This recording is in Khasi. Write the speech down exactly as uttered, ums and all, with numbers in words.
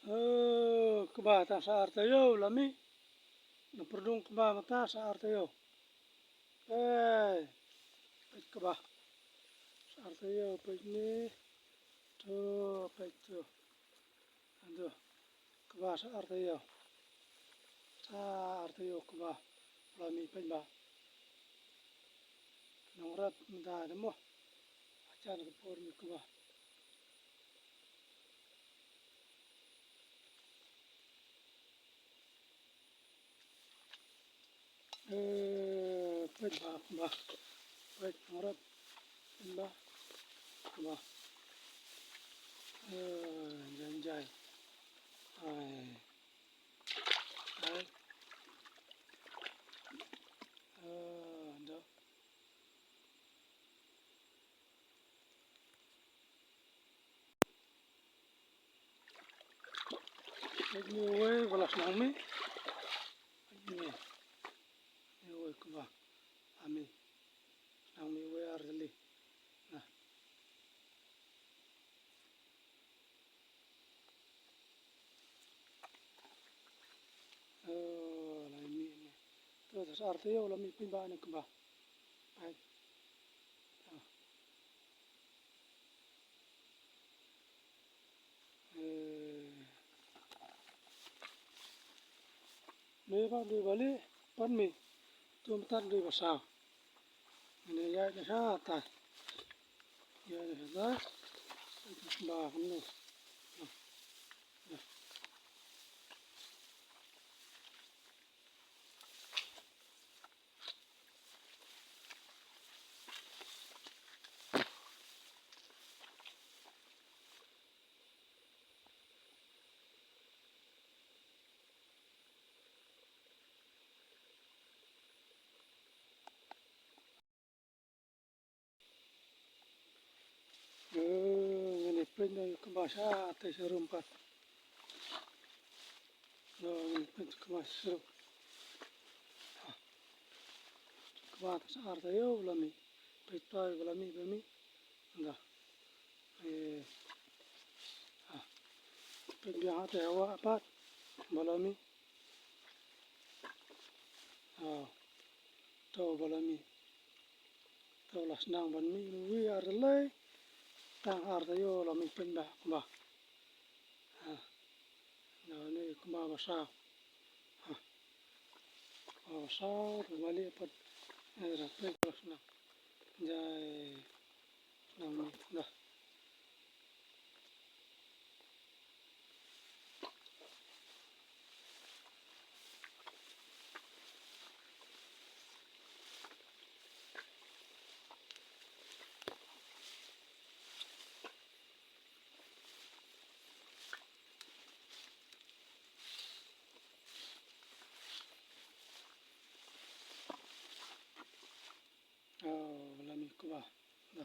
Oh, kba tang sa ar taïew la mih. Na pyrthei kba mynta sa ar taïew. Peit, peit kba. Sa ar taïew, peit ne. To, peit to. Ando. Kba sa ar taïew. Sa ar taïew kba. La mih peit ba. Nongrep mynta de mo. Ajan ka por mih kba. Eh, peit ba, ba. Peit nongrep. Peit ba. Ba. Eh, jan jai. Ai. Ai. Eh, ndo. Peit ne uwei ba la shnang mih. Peit ne. Ne uwei kba. Ami. Shnang mih uwei ar jali. Nah. Oh, la mih ne. To, sa ar taïew la mih peit ba ne kba. Peit. To. Eh. Dei ba, dei ba leh, pat mih. Tum tat dei ba saw. Ngin ïa ïaid na sha tai. Ïaid na sha tai. Ba kumno. Eh, ngin ïa peit noh ïa u kba sha tai sha rum pat. Noh, ngin ïa peit u kba sha rum. Kba ta sha ar taïew ba la mih. Peit tai ba la mih, ba la mih. Nda. Eh. Ah. Peit biang ha te hawa pat. Ba la mih. Ah. To ba la mih. To la shnang ban mih, mih ar lei. Tang ar taïew la mih peit ba, ba. Ha. Nga ne kba ba saw. Ha. Kba ba saw, to ba leh pat. Eh, ra peit ba la shnang. Jai shnang mih, da. Oh, la mih kba. Da.